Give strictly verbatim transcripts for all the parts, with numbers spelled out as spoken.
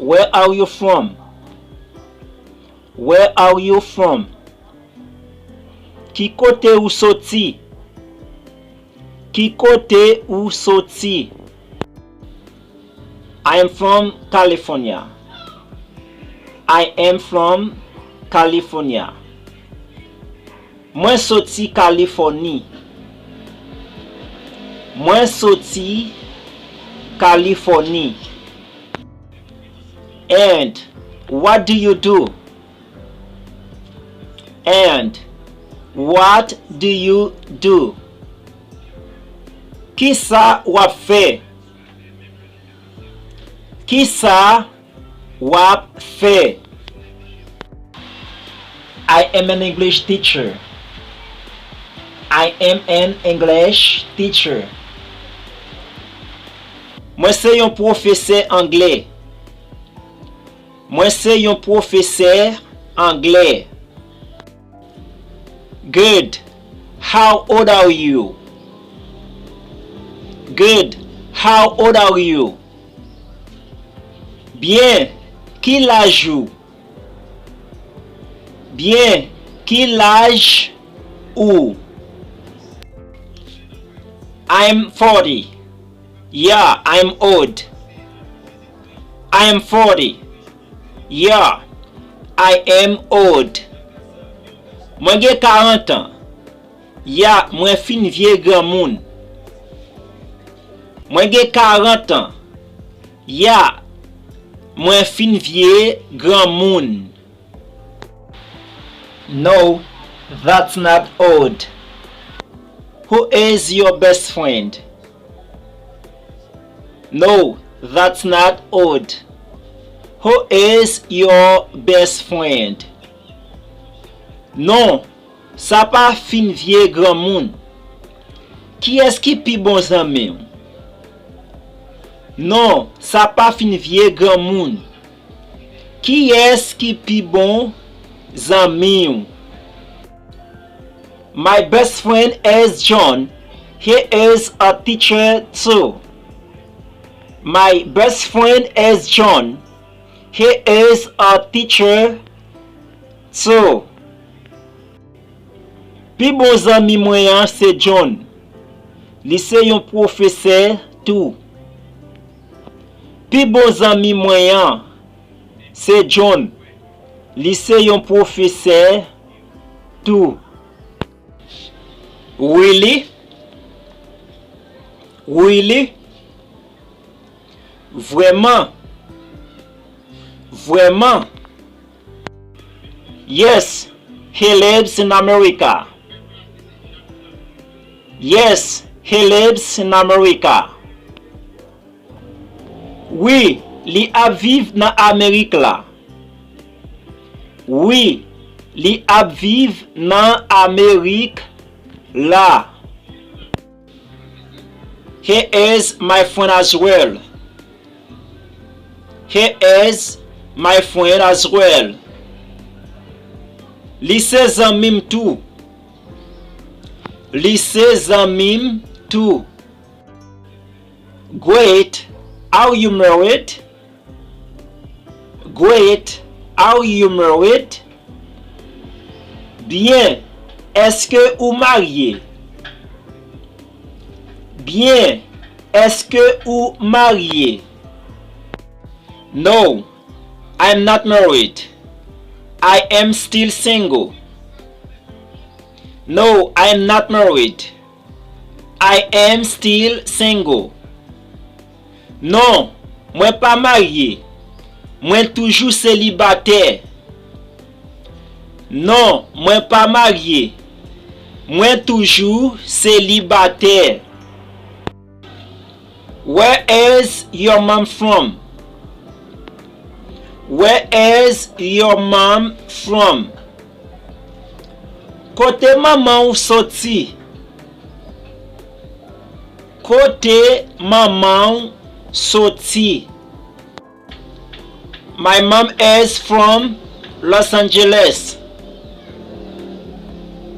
Where are you from? Where are you from? Ki kote ou soti? Ki kote ou soti? I am from California. I am from California. Mwen soti Kalifòni. Mwen soti Kalifòni. And what do you do? And what do you do? Kisa w ap fè? Kisa w ap fè? I am an English teacher. I am an English teacher. Mwen se yon pwofesè anglè. Mwen se yon pwofesè anglè. Good. How old are you? Good. How old are you? Byen. Ki laj ou? Byen. Ki laj ou? I'm forty. Yeah, I'm old. I'm forty. Yeah, I am old. Mwen gen karant an. Ya, mwen fin vye granmoun. Mwen gen karant an. Ya, mwen fin vye granmoun. No, that's not old. Who is your best friend? No, that's not old. Who is your best friend? Non, sa pa fin vye granmoun. Kiyès ki pi bon zanmi w? Non, sa pa fin vye granmoun. Kiyès ki pi bon zanmi w? My best friend is John. He is a teacher too. My best friend is John. He is a teacher too. Pi bon zanmi mwen an se John. Li se yon pwofesè tou. Pi bon zanmi mwen an se John. Li se yon pwofesè tou. Really? Really? Vrèman? Vrèman? Yes, he lives in America. Yes, he lives in America. Wi, li ap viv nan Amerik la. Wi, li ap viv nan Amerik la. He is my friend as well. He is my friend as well. Li se zanmi m tou. Li se zanmi m tou. Great. Are you married? Great. Are you married? Byen. Èske ou marye? Byen. Èske ou marye? No, I'm not married. I am still single. No, I am not married. I am still single. Non, mwen pa marye. Mwen toujou selibatè. Non, mwen pa marye. Mwen toujou selibatè. Where is your mom from? Where is your mom from? Kote manman w soti? Kote manman w soti? My mom is from Los Angeles.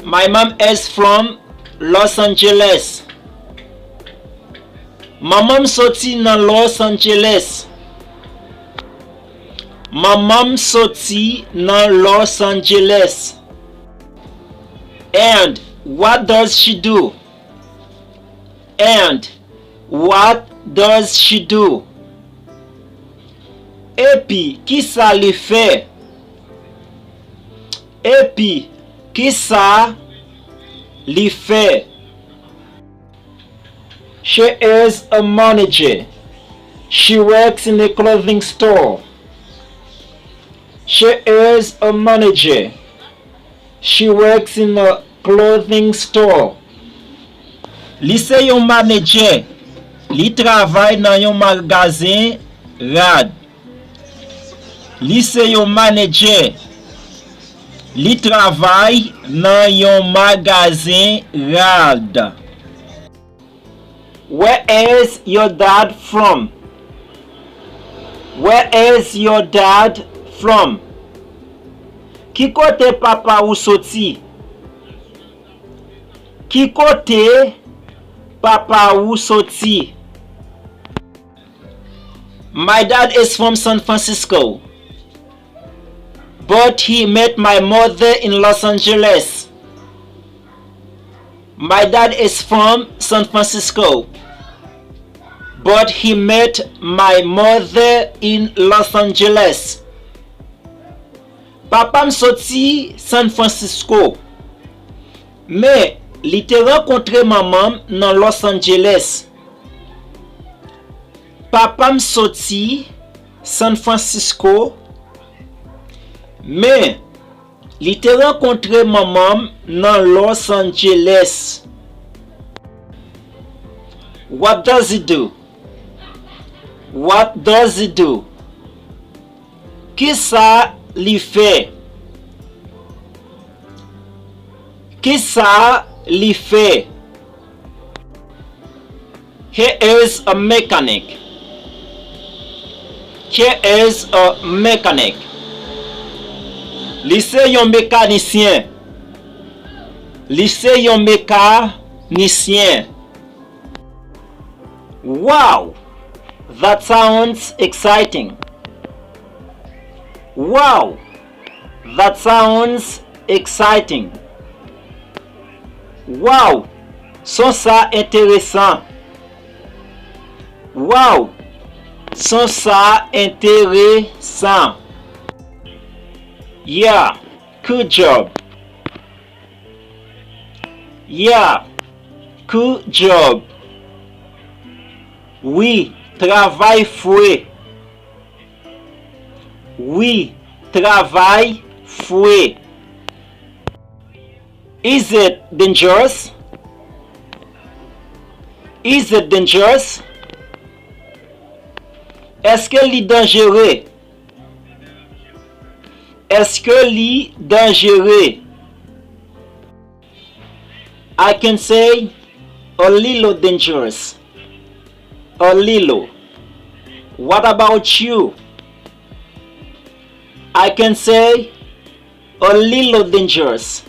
My mom is from Los Angeles. Manman m soti nan Los Angeles. Manman m soti nan Los Angeles. And what does she do? And what does she do? Epi, kisa li fè? Epi, kisa li fè? She is a manager. She works in a clothing store. She is a manager. She works in a clothing store. Li se yon manedjè. Li travay nan yon magazen rad. Li se yon manedjè. Li travay nan yon magazen rad. Where is your dad from? Where is your dad from? Ki kote papa ou soti? Ki kote papa ou soti? My dad is from San Francisco, but he met my mother in Los Angeles. My dad is from San Francisco, but he met my mother in Los Angeles. Papa m soti San Francisco, men li te rankontre manman m nan Los Angeles. Papa m soti San Francisco, men li te rankontre manman m nan Los Angeles. What does he do? What does he do? Kisa li fè? Kisa li fè? He is a mechanic. He is a mechanic. Li se yon mekanisyen. Li se yon mekanisyen. Wow! That sounds exciting. Wow! That sounds exciting. Wow! Son sa enteresan. Wow! Son sa enteresan. Yeah, good job. Yeah, good job. Wi, travay fre. Wi, travay fre. Is it dangerous? Is it dangerous? Èske li danjere? Èske li danjere? I can say a little dangerous. A little. What about you? I can say a little dangerous.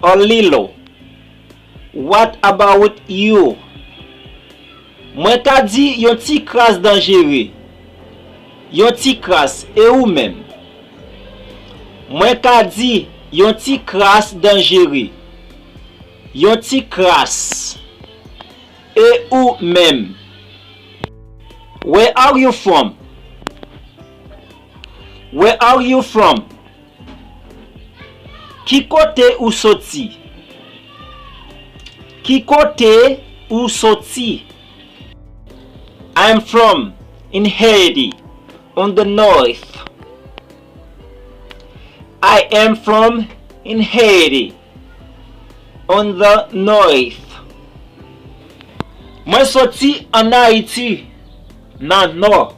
A little. What about you? Mwen ka di yon ti kras danjere. Yon ti kras, e ou menm? Mwen ka di yon ti kras danjere. Yon ti kras, e ou menm? Where are you from? Where are you from? Ki kote ou soti? Ki kote ou soti? I am from in Haiti, on the north. I am from in Haiti, on the north. Mwen soti ann Ayiti, nan nò.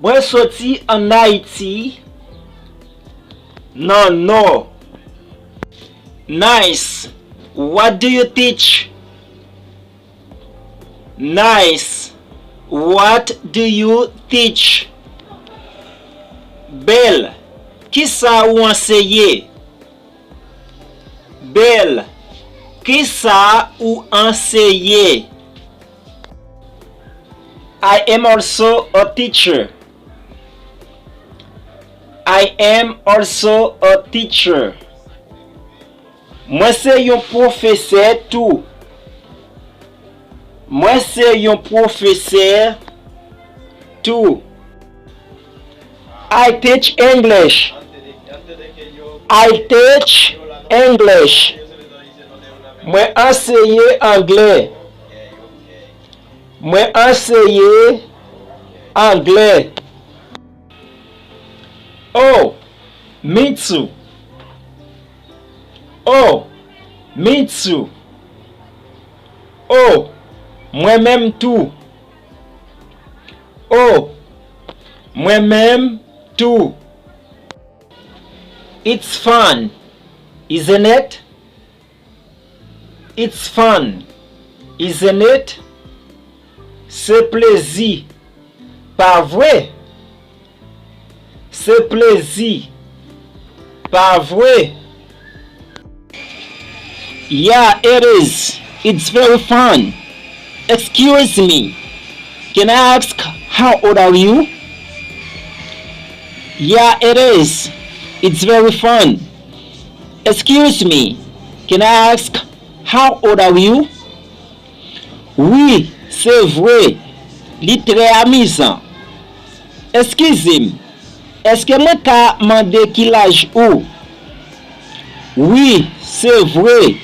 Mwen soti ann Ayiti, nan nò. Nice. What do you teach? Nice. What do you teach? Bèl. Kisa ou anseye? Bèl. Kisa ou anseye? I am also a teacher. I am also a teacher. Mwen se yon pwofesè tou. Mwen se yon pwofesè tou. I teach English. I teach English. Mwen anseye anglè. Mwen anseye anglè. Oh, me too. Oh, me too. Oh, mwen menm tou. Oh, mwen menm tou. It's fun, isn't it? It's fun, isn't it? Se plezi, pa vre? Se plezi, pa vre? Yeah, it is. It's very fun. Excuse me. Can I ask how old are you? Yeah, it is. It's very fun. Excuse me. Can I ask how old are you? Wi, se vre. Li trè amizan. Eskize m. Èske mwen ka mande ki laj ou? Wi, se vre.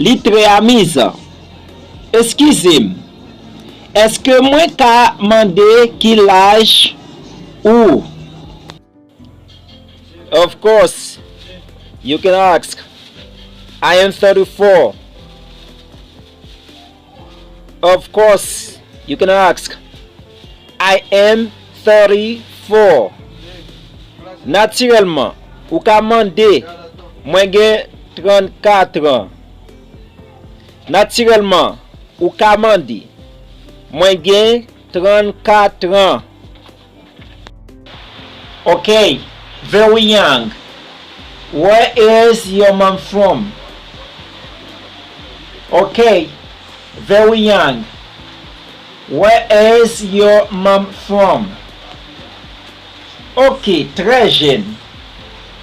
Li trè amizan. Eskize m. Èske mwen ka mande ki laj ou? Of course, you can ask. I am thirty-four. Of course, you can ask. I am thirty-four. Natirèlman, ou ka mande, mwen gen trannkat an. Natirèlman, ou ka mande, mwen gen trannkat an. Okay, very young. Where is your mom from? Okay, very young. Where is your mom from? Ok, trè jèn.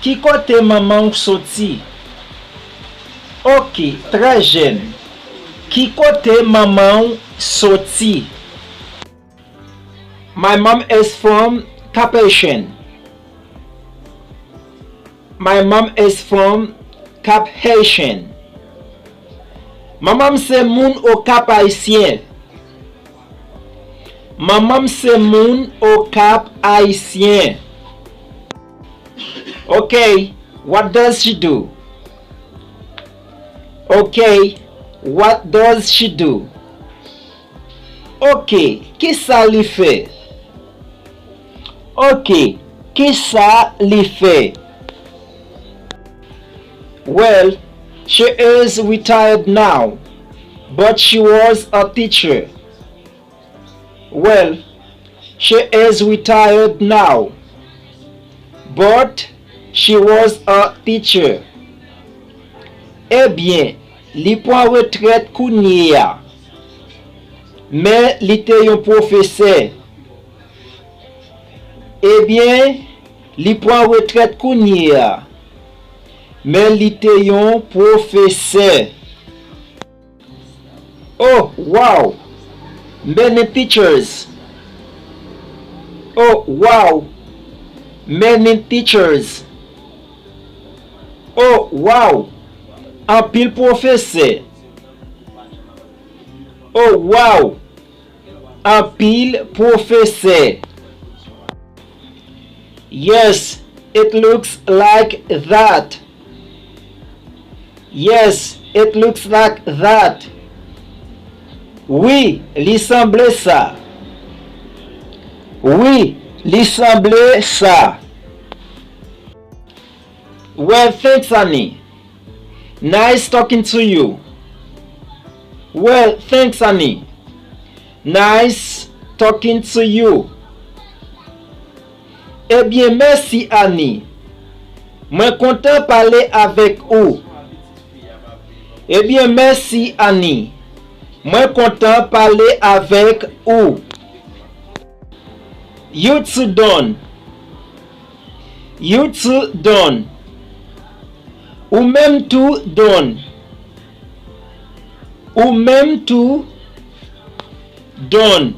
Ki kote manman w soti? Ok, trè jèn. Ki kote manman w soti? My mom is from Cap-Haïtien. My mom is from Cap-Haïtien. Manman m se moun Okap Ayisyen. Manman m se moun Okap Ayisyen. Ok, what does she do? Ok, what does she do? Ok, kisa li fè? Ok, kisa li fè? Well, she is retired now, but she was a teacher. Well, she is retired now, but she was a teacher. Ebyen, li pran retrèt kounye a, men li te yon pwofesè. Ebyen, li pran retrèt kounye a, men li te yon pwofesè. Oh, wow! Many teachers. Oh, wow! Many teachers. Oh, wow! Anpil pwofesè. Oh, wow! Anpil pwofesè. Yes, it looks like that. Yes, it looks like that. Wi, li sanble sa. Wi, li sanble sa. Well, thanks, Annie. Nice talking to you. Well, thanks, Annie. Nice talking to you. Ebyen, mèsi, Annie. Mwen kontan pale avèk ou. Ebyen, mèsi, Annie. Mwen kontan pale avèk ou. You too, Don. You too done. Ou menm tou done. Ou menm tou done.